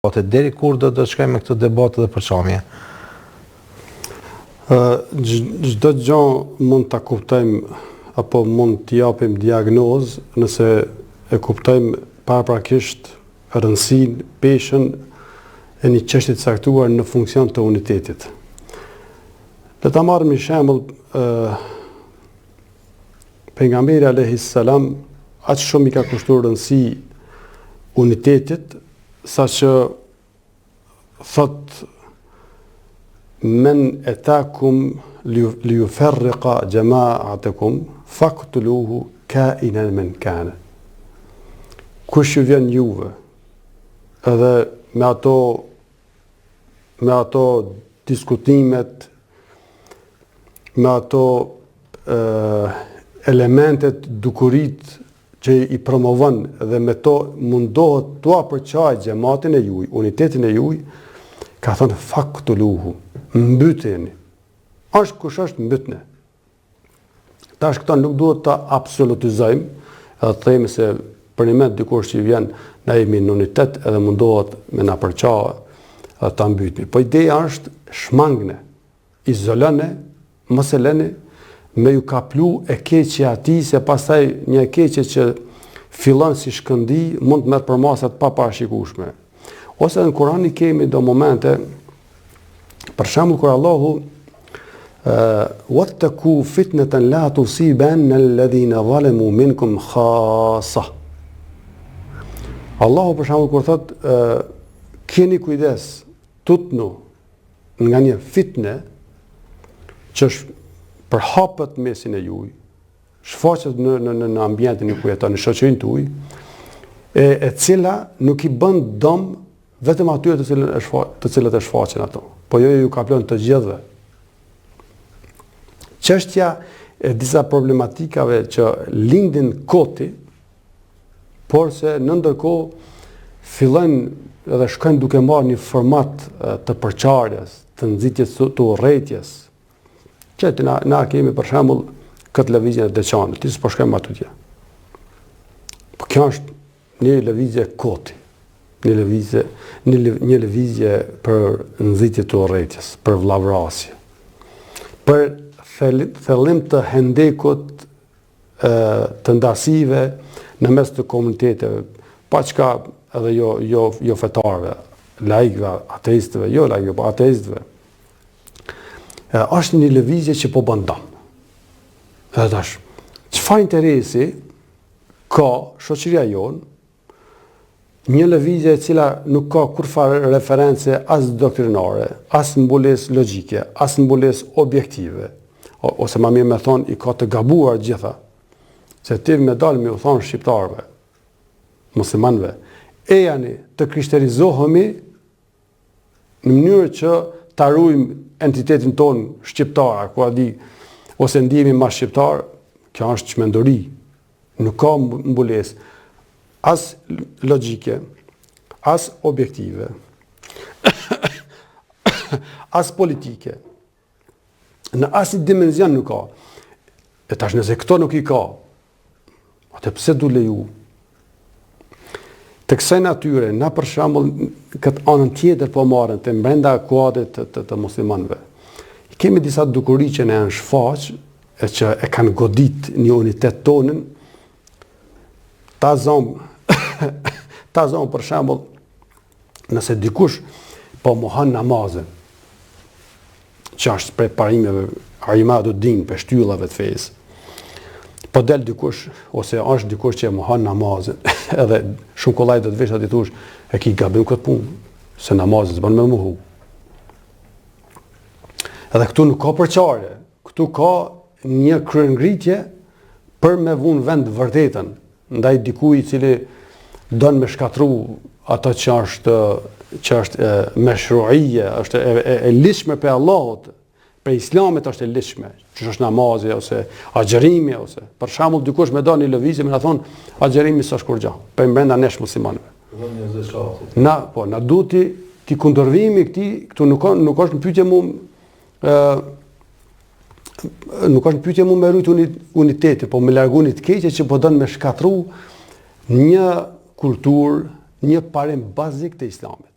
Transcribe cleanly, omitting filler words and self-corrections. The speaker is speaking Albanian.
Deri kur do të shkojmë me këtë debat dhe përçamje? Çdo gjë mund ta kuptojmë apo mund t'i japim diagnozë nëse e kuptojmë paraprakisht rëndësinë, peshën e një çështje të caktuar në funksion të unitetit. Le ta marrim një shembull ë Pejgamberi alayhi salam aq shumë i ka kushtuar rëndësi unitetit saqë thot men etakum li juferrika xhemaatekum faktuluhu kainen men kane kush ju vjen juve edhe me ato me ato diskutimet me ato e, elementet dukuritë që i promovon dhe me to mundohet t'ua përçajë xhematin e juj, unitetin e juj, ka thënë faktuluhu, mbyteni. Është kush është mbytne. Tash këta nuk duhet ta absolutizojmë, edhe të themi se përnjëmend dikush që vjen na jemi në unitet edhe mundohet me na përça edhe ta mbytmi. Po ideja është shmangne, Izolone, mos e leni me ju kaplu e keqja atij se pastaj një e keqe që fillon si shkëndijë mund të merr përmasa të paparashikueshme. Ose në Kur'an i kemi do momente për shembull kur Allahu wattaqu fitnatan la tusibanna alladhina zalamu minkum khassa. Allahu për shembull kur thot keni kujdes, tutnu nga një fitne që është përhapet në mesin e juj, shfaqet në, në, në, në ambientin ku jetoni, në shoqërinë tuaj, e, e cila nuk i bën dëm vetëm atyre të cilët e shfa, të cilët e shfaqin ato, po jo ju kaplon të gjithëve. Çështja e disa problematikave që lindin koti, por se në ndërkohë fillojnë edhe shkojnë duke marrë një format të përçarjes, të nxitjes të urrejtjes. Që të na, na kemi për shembull këtë lëvizjen e Deçanit, ti s'po shkojmë atje. Po kjo është një lëvizje koti, një lëvizje, një, një lëvizje për nxitje të urrejtjes, për vllavrasje, për thellim të hendekut të ndasive në mes të komuniteteve, pa çka edhe jo, jo, jo fetarëve, laikëve, ateistëve, jo laikëve, po ateistëve. E, është një lëvizje që po bën dëm. Edhe tash, çfarë interesi ka shoqëria jonë Një lëvizje e cila nuk ka kurrfarë reference as doktrinore, as mbulesë logjike, as mbulesë objektive, ose ma mirë me thonë, i ka të gabuar gjitha, se ti me dalë me u thonë shqiptarëve, muslimanëve, ejani të krishterizohemi në mënyrë që ta ruajmë entitetin tonë shqiptar, ku a di, ose ndihemi ma shqiptar, kjo është çmenduri. Nuk ka mbulesë as logjike, as objektive, as politike. Në asnjë dimension nuk ka. E tash nëse këto nuk i ka, atë pse du leju? Të kësaj natyre, na për shembull këtë anën tjetër po marrim të mbrenda kuadrit të, të, të muslimanëve. Kemi disa dukuri që na janë shfaq e që e kanë godit një unitet tonin, ta zomë, ta zomë për shembull, nëse dikush po mohon namazin, që është prej parimeve imadu din, prej shtyllave të fesë, po del dikush, ose është dikush që e mohon namazin, edhe shumë kollaj do të vish t'i thush, e ki gabim këtë punë, se namazin s'bën me mohu. Edhe këtu nuk ka përçarje, këtu ka një kryengritje për me vu në vend vërtetën, ndaj dikuj i cili don me shkatru ato që është që është meshruije, është e, e, e ligjshme prej Allahut, prej Islamit është e ligjshme, që është namazi ose agjërimi ose për shembull dikush me do një lëvizje me na thon agjërimi s'është kurrgjë, prej brenda nesh muslimanëve. Na, po, na duhet t'i t'i kundërvihemi këtij, këtu nuk nuk është në pyetje mu ë nuk është në pyetje mu me rujt unitetin, po me largu një të keqe që po don me shkatru një kulturë, një parim bazik të islamit.